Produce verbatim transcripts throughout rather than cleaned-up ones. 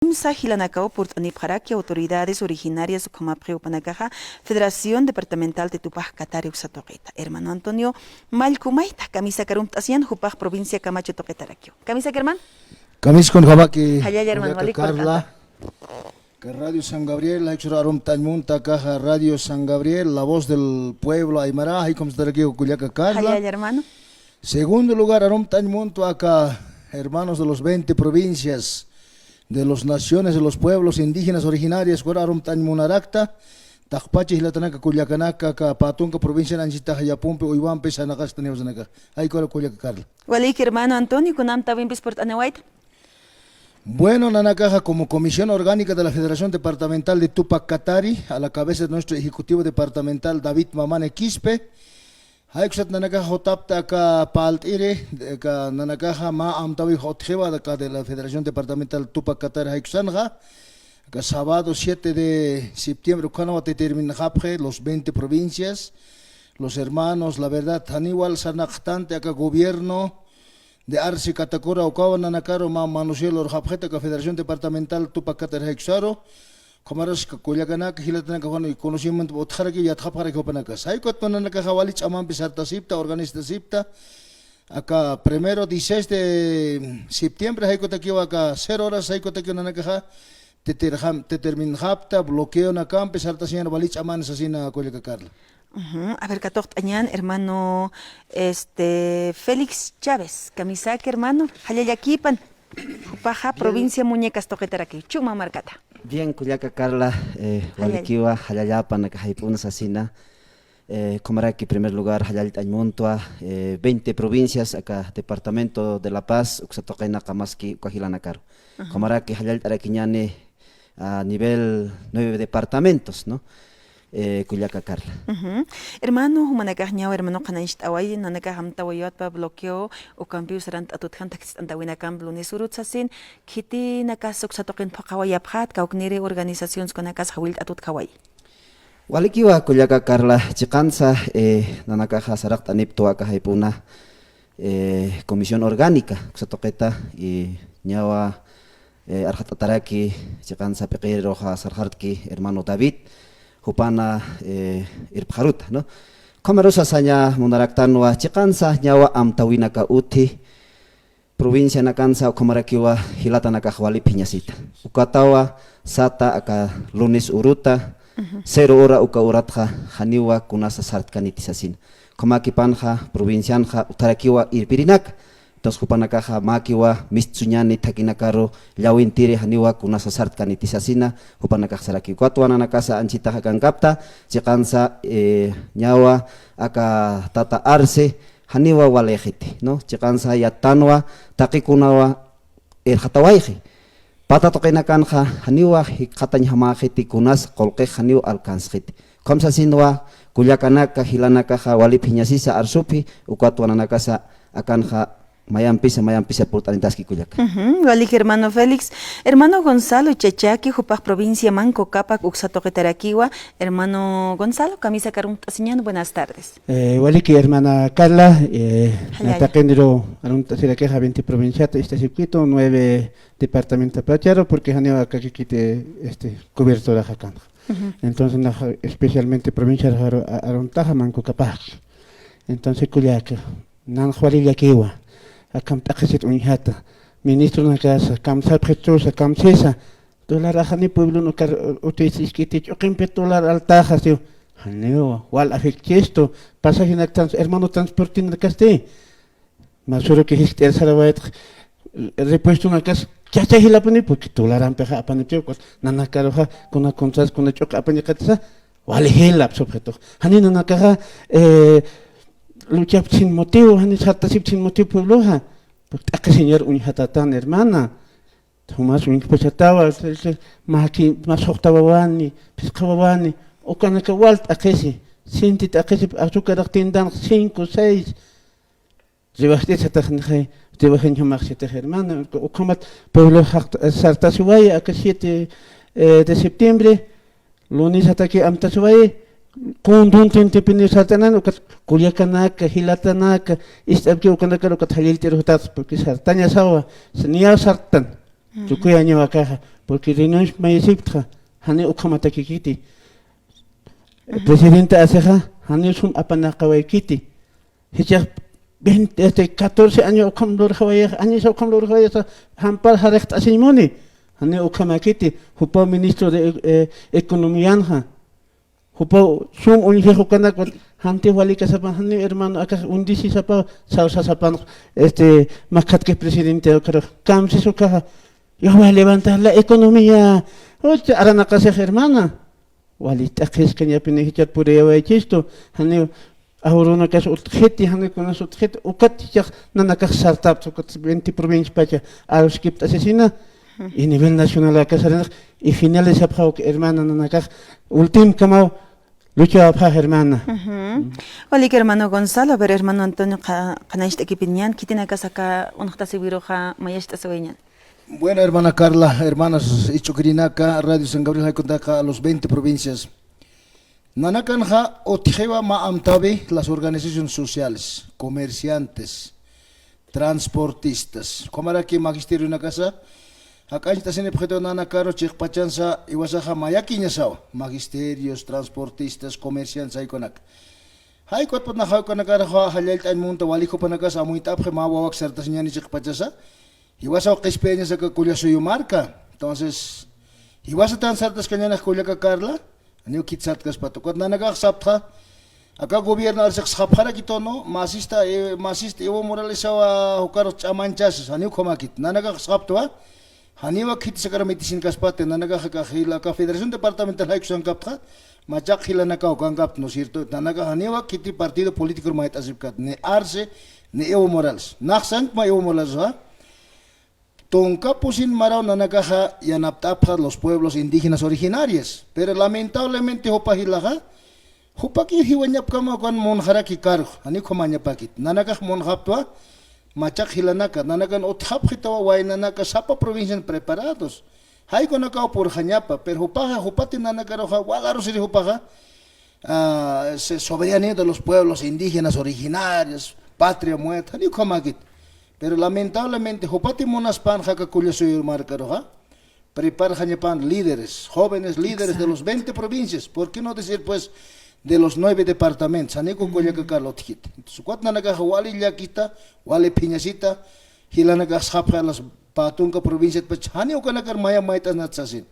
kimsa jilanakaw purt'anipxaraki autoridades originarias ukhamapxi jupanakaxa Federación Departamental de Tupac Katari uksa tuqita. Hermano Antonio, mallku mayta kamisaki arumt'asiñan jupax provincia Camacho tuqitarakiw. Kamisaki, hermano. Kamisaki, hermano, walik Carla. Ka Radio San Gabriel, jayksur arumt'añ munta akaxa Radio San Gabriel, la voz del pueblo aymara, jaykumsatarakiw kullaka Carla. Segundo lugar, arumt'añ munta aka hermanos de los veinte provincias, de las naciones, de los pueblos indígenas originarias, ukaru arumt'añ munarakta, taqpacha jilatanaka kullakanaka, aka pä tunka provincian anchhitaxa yapumpi uywampi sarnaqasktanïwa sanaka. Jayku kullaka Carla. Waliki, hermano Antonio, kuna amtäwimpis purt'aniwayta. Bueno, nanakaxa como Comisión Orgánica de la Federación Departamental de Tupac Katari, a la cabeza de nuestro ejecutivo departamental David Mamane Quispe, jaykusat nanakaxa jutapta aka parlt'iri, aka nanakaxa mä amtäwix utjiwa aka de la Federación Departamental Tupac Katari jaykusanxa, aka sábado siete de septiembre ukhanwa determinxapxi los veinte provincias, los hermanos, la verdad, janiw wal sarnaqxtanti aka gobierno, de Arce Catacora ukawa nanakaru mä manusiel urxapxita aka Federación Departamental Tupac Katari jaykusaru, ukhamarus kullakanaka, jilatanaka, jan conocimiento utjarakiw yatxapxaraki jupanakas. Jaykuta nanakaxa wali ch'amampi sartasipta, organizasipta, aka primero, dieciséis de septiembre, jaykutakiwa aka cero horas, jaykutakiw nanakaxa deterjam-, determinxapta, bloqueonakampi sartasiñan wali ch'aman sasina kullaka Carla. Ujú. A ver, katuqt'añan, hermano, este, Félix Chávez, kamisaki, hermano, jallallakipan, jupaxa provincia Muñecas tuqitarakiw, chuma markata. Bien, kullaka Carla, eh, walikiwa, jallallapan aka jayp'una sasina, eh, ukhamaraki primer lugar, jallallt'añ muntwa, eh, veinte provincias, aka departamento de La Paz, uksa tuqina qamaski uka jilanakaru. Ukhamaraki jallallt'arakiñani a nivel nueve departamentos, ¿no? Eh, kullaka Carla. Ujú. Hermano, jumanakax ñaw hermano qhanañcht'away, nanakax amtawayawaytpa bloqueo, ukampiw sarant'atutjan thakhisist'antawinakamp lunes urut sasin, khitinakas uksa tuqin phuqhawayapxät, kawkniri organizaciones ukanakas jawillt'atutjaway. Walikiwa kullaka Carla, chiqansa, eh, nanakaxa saraqt'aniptwa aka jayp'una, eh, comisión orgánica, uksa tuqita, y ñawa, eh, arxat'ataraki, chiqansa p'iqiruxa sarxartki hermano David, jupana, eh, irpxaruta, ¿no? Ukhamarusa saña munaraktanwa, chiqansa ñawa amtäwinaka utji, provincianakansa ukhamarakiwa jilatanakax wali phiñasita. Ukatawa sata aka lunes uruta, cero hora uka uratxa janiwa kunasa sartkaniti sasina. Ukhamäkipanxa, provincianxa, utjarakiwa irpirinaka. Entonces, jupanakaxa mäkiwa mistsuñani thakhinakaru llawintiri janiwa kunasa sartkaniti sasina, jupanakax saraki. Ukatwa nanakasa anchhitax akankapta, chiqansa, eh, ñawa aka tata Arce, janiwa walixiti, ¿no? Chiqansa yattanwa, taqikunawa irxatawayxi. Pata tuqinakanxa, janiwa jikxatañjamäxiti kunas qullqix janiw alcansxiti. Ukham sasinwa, kullakanaka, jilanakaxa, wali phiñasisa arsupxi, ukatwa nanakasa, akanxa, mayampisa, mayampisa purt'anitaski kullaka. Ujú, walik hermano Félix. Hermano Gonzalo Chachaki, jupax provincia Manco Cápac uksa tuqitarakiwa. Hermano Gonzalo, kamisaki arumt'asiñan, buenas tardes. Eh, waliki, hermana Carla, eh, taqiniru arumt'asirakixa veinte provinciata, este circuito, nueve departamento placharu, porque janiw akakikiti, este, coberturaxa akanxa. Ujú. Entonces, nax especialmente provincia aru-, a-, arumtaxa Manco Cápac. Entonces, kullaka, nanx walillakiwa, akham t'aqhisit uñjata, ministronakasa, kamsapxitusa, kamsisa, dólar ajani pueblon ukar utisiskiti, ch'uqimpi dólar altaxa, siw, janiw, wal afectistu, pasajenak trans-, hermano transportinakasti, masüruki jiskt'ir sarawaytx, repuestonakas, chacha jilapuni, porque dolarampixa apanipxiw, nanakaruxa, kuna contras, kuna ch'uq apañaqatisa, wali jilap, sujeto. Jani nanakaxa, eh, luchapxi sin motivo, jani sartasipxi sin motivo puebloxa. Porque t'aqhisiñar uñjatatan, hermana. Jumas uñjpachatawa, maki, mas juxtawawani, phisqawawani, ukanaka wal t'aqhisi, sinti t'aqhisi, azúcar tindan cinco, seis. Riwajt'isatax nixay, riwajañjamaxsitax, hermana, ukhamat pueblo jaqt-, sartasiway, aka siete, eh, de septiembre, lunesataki amtasiway, kundun tintipini sartanan, ukat kullakanaka, jilatanaka, ist'apki ukanakar, ukat jallillt'irujtat, porque sartañasawa, niyaw sartan. Tukuyañaw akaxa, Porque reunión mayasiptxa, jani ukhamatakikiti. Presidente asixa, jani sum apanaqawaykiti. Jichhax veinte, este, catorce año ukham lurxawayix, añisa ukham lurxawayix, jampar jarixt'asiñ muni. Jani ukhamakiti, jupaw ministro de, eh, economianxa. Jupaw sum uñjix ukanak, jantix walikasapan, jani hermano, akax undisisapaw, sawsasapan, este, makhatkix presidente ukarux, kamsis ukaxa, yo voy a levantar la economía. Ucha, aranaqasix hermana. Wali t'aqhiskañapini jichhat puriyawaychistu, janiw ahorronakas utjiti, janiw kunas utjiti, ukat jichhax nanakax sartapxta, ukat veinte provinciapacha aruskipt'asisina, y nivel nacional akasarinx, y finalizapxaw uka hermana nanakax, ultimkamaw luchawapxax hermana. Walik hermano Gonzalo, a ver, hermano Antonio, qa-, qhanañcht'akipiniñan, khitinakas aka uñjtasiwiruxa mayacht'asiwayañan. Bueno, hermana Carla, hermanas ich'ukirinaka, Radio San Gabriel jaykunaka, a los veinte provincias. Nanakanxa utjiwa mä amtäwi las organizaciones sociales, comerciantes, transportistas. Ukhamaraki magisterionakasa, jak'añcht'asinipxitu nanakaru chiqpachansa, jiwasaxa mayakiñasawa, magisterios, transportistas, comerciantes, jaykunak. Jaykutpata jaykunakaru jallallt'añ munta wali jupanakas amuyt'apxi mä wawak sartasiñani chiqpachasa. Jiwasaw qhispiyañasa aka Kulla Suyu marka. Entonces, jiwasatan sartaskañanix kullaka Carla, janiw khit sartkaspati. Ukat nanakax sapxta, aka gobierno arsix sapxarakitunu, masista, eh, masista Evo Moralesawa ukarux ch'amañchasas, janiw ukhamakiti. Nanakax sapxtwa, janiwa khitisa akar mitisinkaspati, nanakax aka jila, aka Federación Departamental jaykusankapxta, machaq jilanakaw kankapxta, ¿no es cierto? Nanakax janiwa khiti partido político mayt'asipkati, ni Arce, ni Evo Morales. Nax sankma Evo Morales, ¿va? Tunka pusin maraw nanakaxa yanapt'apxta los pueblos indígenas originarios. Pero lamentablemente jupa jilaxa, jupakiw jiwañapkama ukan munxaraki cargo, janiw ukhamañapakiti. Nanakax munxapxtwa, machaq jilanaka, nanakan utjapxitawa waynanaka sapa provincian preparados. Jaykunakaw purxañapa, pero jupaxa, jupati nanakaruxa, wal arusiri jupaxa, ah, se-, soberanía de los pueblos indígenas originarios, patria muerta, janiw ukhamakiti. Pero lamentablemente, jupati munaspanxa aka Kulla Suyu markaruxa, preparxañapan líderes, jóvenes líderes de los veinte provincias, ¿por qué no decir, pues, de los nueve departamentos? Janiku kullaka Carla utjkiti. Entonces, ukat nanakaxa wali llakita, wali phiñasita, jilanakax sapxi a las pä tunka provinciatpach, jani ukanakar maya mayt'asnat sasin.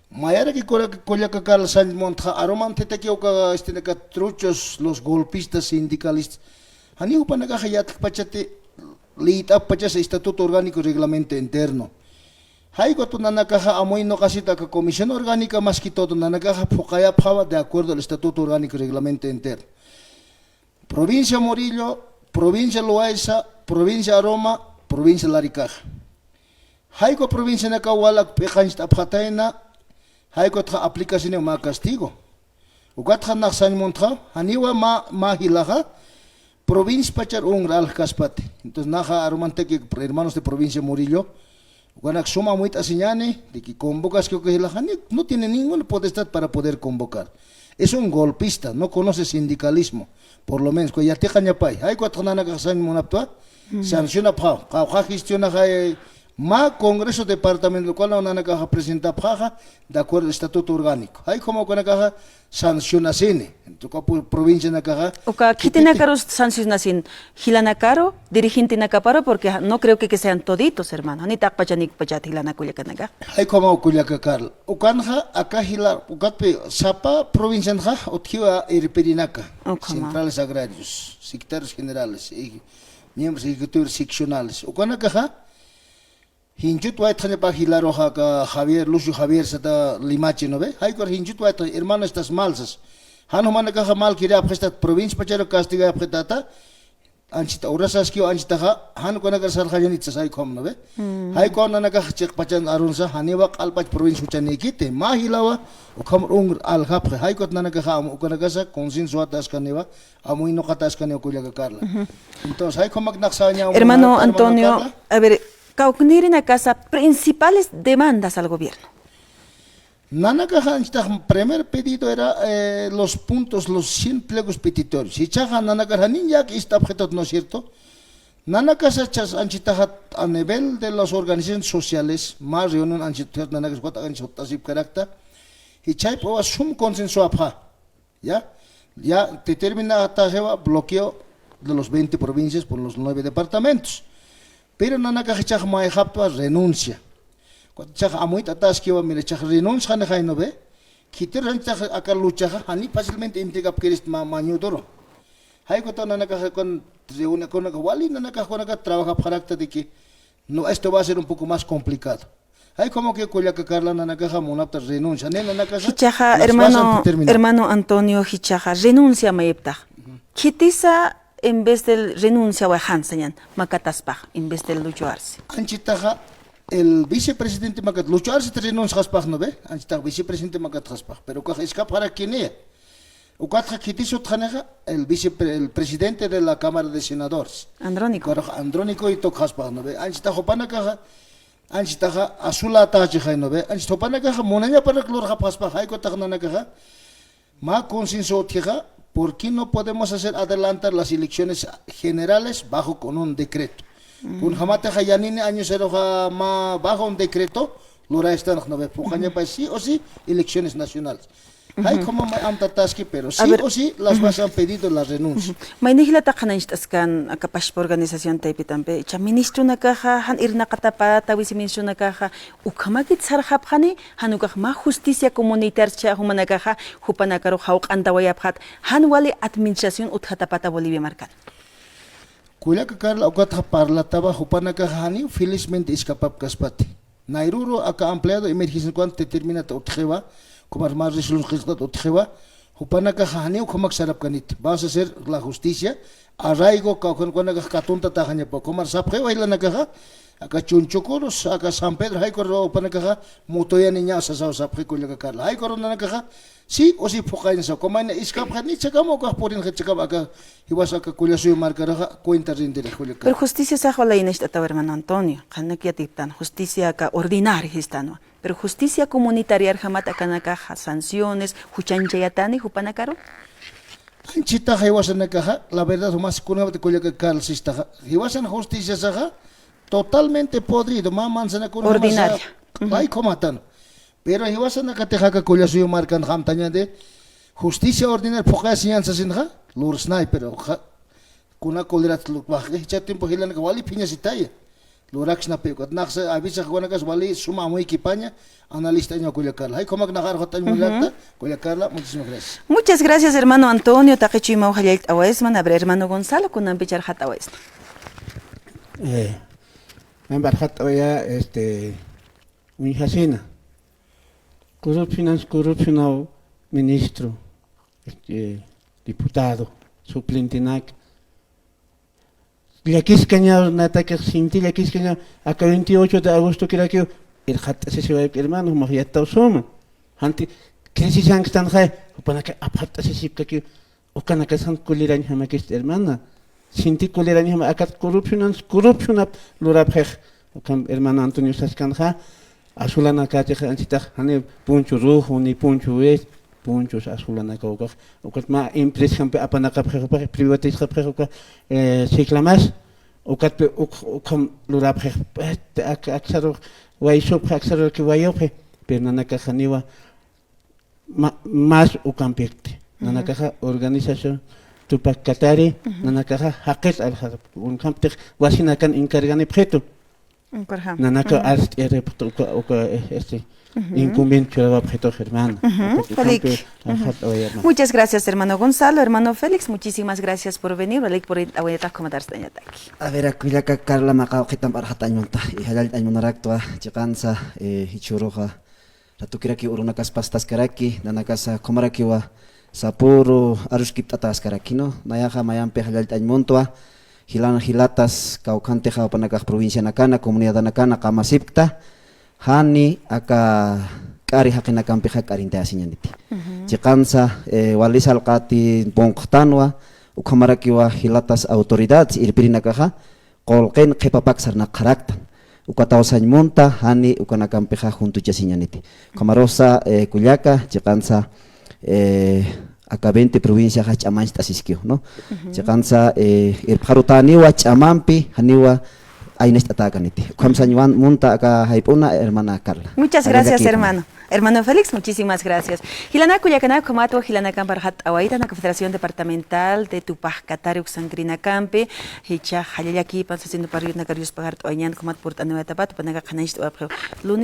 Mayaraki kullaka, kullaka Carla sañ muntxa, arumanthitaki uka, este, naka truchos, los golpistas, sindicalistas. Jani jupanakaxa yatxpachati, liyt'apxpachasa estatuto orgánico, reglamento interno. Jaykutpata nanakaxa amuy nuqasita aka comisión orgánica, más que todo nanakaxa phuqayapxawa de acuerdo al estatuto orgánico, reglamento interno. Provincia Murillo, provincia Loayza, provincia Aroma, provincia Laricaja. Jayku provincianakaw wal p'iqañcht'apxatayna, jaykutxa aplicasiniw mä castigo. Ukatxa nax sañ muntxa, janiwa mä, mä jilaxa, provinciapachar ungra aljkaspati. Entonces, naxa arumantaki hermanos de provincia Murillo, ukanak suma amuyt'asiñani, de que convocaski uka jilaxa, ni, no tiene ninguna potestad para poder convocar. Es un golpista, no conoce sindicalismo, por lo menos, uka yatiqañapay. Jaykutxa nanakax sañ munapxtwa, sancionapxaw, qawqha gestionaxay, mä Congreso Departamental, ukaw nanakaxa presentapxaxa, de acuerdo al estatuto orgánico. Jaykhama ukanakaxa sancionasini. Entonces, uka pu-, provincianakaxa. Uka khitinakarus sancionasin, jilanakaru, dirigentenakaparu, porque ja-, no creo que, que sean toditos, hermano. Ni taqpachanikpachat jilanaka kullakanakax. Jaykhama kullaka Carla. Ukanxa, aka jila, ukatpi, sapa provincianxa, utjiwa irpirinaka. Ukhama. Centrales agrarios, secretarios generales, y miembros ejecutivos seccionales. Ukanakaxa, jinchut waytxañapa jilaruxa aka Javier, Lucio Javier sata Limache, ¿no ve? Jayk'ur jinchut waytxa, hermano, estas malsas. Jan jumanakaxa malkirapxistat, provinciapacharu castigayapxitata, anchita urasaskiw, anchitaxa, jan ukanakar sarxañanit sas jaykham, ¿no ve? Jaykham nanakax chiqpachan arunsa, janiwa q'alpach provincia juchanikiti, mä jilawa, ukham ungra aljapxi, jaykut nanakaxa, am-, ukanakasa, consensuat askaniwa, amuy nuqat askaniwa kullaka Carla. Entonces, jaykham naxsaña. Hermano Antonio, a ver, kawknirinakasa principales demandas al gobierno. Nanakaxa anchitax primer pedido era, eh, los puntos, los cien pliegos petitorios. Jichhaxa nanakar janin yak ist'apxitat, ¿no es cierto? Nanakasa chas anchitaxa a nivel de las organizaciones sociales, mä reunión anchit nanakasa ukat anchit jut'asipkarakta, jichhayp'awa sum consensoapxa, ¿ya? Ya determinataxiwa bloqueo de los veinte provincias por los nueve departamentos. Pero nanakax jichhax mayxaptwa renuncia. Jichhax amuyt'ataskiwa, mira, jichhax renuncia jani jay, ¿no ve? Khitir jan jichhax aka luchaxa jani fácilmente entregapkirist mä, mä ñüturu. Jay ukat nanakax kun reúne kunaka wali nanakax kunaka trabajapxarakta de que no, esto va a ser un poco más complicado. Jay como que kullaka Carla nanakaxa munapta renuncia, ni nanakaxa jichhaxa, las hermano, pasan determinado. Hermano Antonio, jichhaxa renuncia mayiptax. Ujú. Khitisa en vez del renuncia way jansañan, makataspax, en vez del lucharse. Anchitaxa el vicepresidente makat, lucharse te renunciaspax, ¿no ve? Anchitax vicepresidente makatxaspax, pero ukax escapxarakiniya. Ukatxa khitis utjanixa, el vicepre-, el presidente de la Cámara de Senadores. Andrónico. Ukarux Andrónico y tukxaspax, ¿no ve? Anchitax jupanakaxa, anchitaxa azulätächixay, ¿no ve? Anchitax jupanakaxa munañaparak lurxapxaspax, jay ukatax nanakaxa, mä consenso utjixa, ¿por qué no podemos hacer adelantar las elecciones generales bajo con un decreto? Kunjamatixa yanini añusaruxa mä bajo un decreto lurastanx, ¿no ve? Phuqhañapa sí o sí elecciones nacionales. Jay como mä amtataski, pero sí o sí las vas han pedido la renuncia. Mayni jilata qhanañcht'askan aka pachpa organización taypitampi, jichha ministronakaxa jan irnaqatapata, viceministronakaxa ukhamakit sarxapxani, jan ukax mä justicia comunitaria jumanakaxa, jupanakarux jawq'antawayapxat, jan wali administración utjatapata Bolivia markan. Kullaka Carla, ukatxa parlatawa, jupanakaxa janiw felizmente escapapkaspati. Nayrüru aka ampliado emergencia ukan determinata utjiwa, ukhamax mä resolución qillqtat utjiwa, jupanakaxa janiw ukhamak sarapkaniti. Vamos a hacer la justicia, arraigo, kawkhankunakax katuntatäxañapa, ukhamax sapxiwa jilanakaxa, aka Chunchukurus, aka San Pedro, jaykurus jupanakaxa mutuyaniña sasaw sapxi kullaka Carla. Jaykurus nanakaxa, sí o sí phuqhañsa, ukhamaña escapxi, ni jichhakama ukax purinxa jichhakama aka jiwas aka Kullasuyu markaruxa cuenta rindirix kullaka. Pero justicia sax wali nacht'ataw hermano Antonio, qhanaki yatiptan, justicia aka ordinaria jistanwa. Pero justicia comunitariarjamat akanakaxa sanciones, juchañchayatani jupanakaru. Anchitax jiwasanakaxa, la verdad, más kunawat kullaka Carla sistaxa, jiwasan justicia saxa, totalmente podrido, mä manzana kunjamasa, ordinaria. Ujú. Jay ukhamatan. Pero jiwasanakatix aka Kullasuyu markan amtañäni, justicia ordinaria phuqhayasiñan sasinxa, lursnay, pero ja, kuna colerat lurapxi, jichha tiempo jilanaka wali phiñasitaya. Luraksnapï ukat, naxsa a veces jupanakax wali suma amuykipaña, analista aña kullaka Carla. Jay ukhamak nax arxatañ munta, kullaka Carla, muchísimas gracias. Muchas gracias, hermano Antonio, taqi chuymaw jallallt'awaysman, a ver, hermano Gonzalo, kunampi arxat'awaysna. Eh, ampi arxat'awaya, este, uñjasina. Corrupcionans, corrupcionaw ministro, este, diputado, suplentenak. Llakiskañaw, natakix sinti llakiskañaw, aka veintiocho de agostokirakiw, irxatt'asisiwayapki hermano, jumax yattaw suma. Janti, crisisankstanxay, jupanaka apxatt'asisipkakiw, ukanakasan kulirañjamakist hermana. Sinti kulirañjama, akat corrupcionans, corrupcionap lurapxix. Ukham hermano Antonio saskanxa, azulanakatix anchitax, jani poncho rojo, ni poncho verde, ponchos azulanakaw ukax. Ukat mä empresaskampi apanakapxix, ukax privatizapxix, ukax, eh, ciclamas, ukatpi uk-, ukham lurapxix, este, ak-, aksarux waysupxi, aksaruraki wayupxi, pero nanakax janiwa, ma-, más ukampikti. Nanakaxa organización Tupac Katari, nanakaxa jaqit alxar, ukamptix wasinakan encarganipxitu. Nanaka arst'iripxtu uka, uka, eh, este, incumbente churawapxitux, hermana. Ukat ukampi, ajá, hermana. Muchas gracias, hermano Gonzalo, hermano Félix, muchísimas gracias por venir, walik purint'awayataki, ukhamatarst'añataki. A ver, kullaka Carla, mä qawqhitamp arxatañ munta, y jallallt'añ munaraktwa, chiqansa, eh, jichhüruxa, ratukiraki urunakas pastaskaraki, nanakasa ukhamarakiwa sapüru aruskipt'atäskaraki, ¿no? Nayaxa mayampix jallallt'añ muntwa, jilan jilatas, kawkhantixa jupanakax provincianakana, comunidadanakana qamasipkta, jani aka k'ari jaqinakampixa k'arintayasiñaniti. Chiqansa, eh, wali salqati punqtanwa, ukhamarakiwa jilatas autoridades, irpirinakaxa, qullqin qhipapak sarnaqxaraktan. Ukataw sañ munta, jani ukanakampixa juntuchasiñaniti. Ukhamarusa, eh, kullaka, chiqansa, eh, aka veinte provinciaxa ch'amancht'asiskiw, ¿no? Chiqansa, eh, irpxarutaniwa ch'amampi, janiwa aynacht'atäkaniti. Ukham sañ munta aka jayp'una, hermana Carla. Muchas gracias, hermano. Hermano Félix, muchísimas gracias. Jilanak kullakanaka, ukhamatwa jilanakampi arxatt'awaytan aka Federación Departamental de Tupac Katari uksankirinakampi, jichhax jallallakïpan sasin purt'aniwayatapat, jupanaka qhanañcht'awayapxiw. Lunes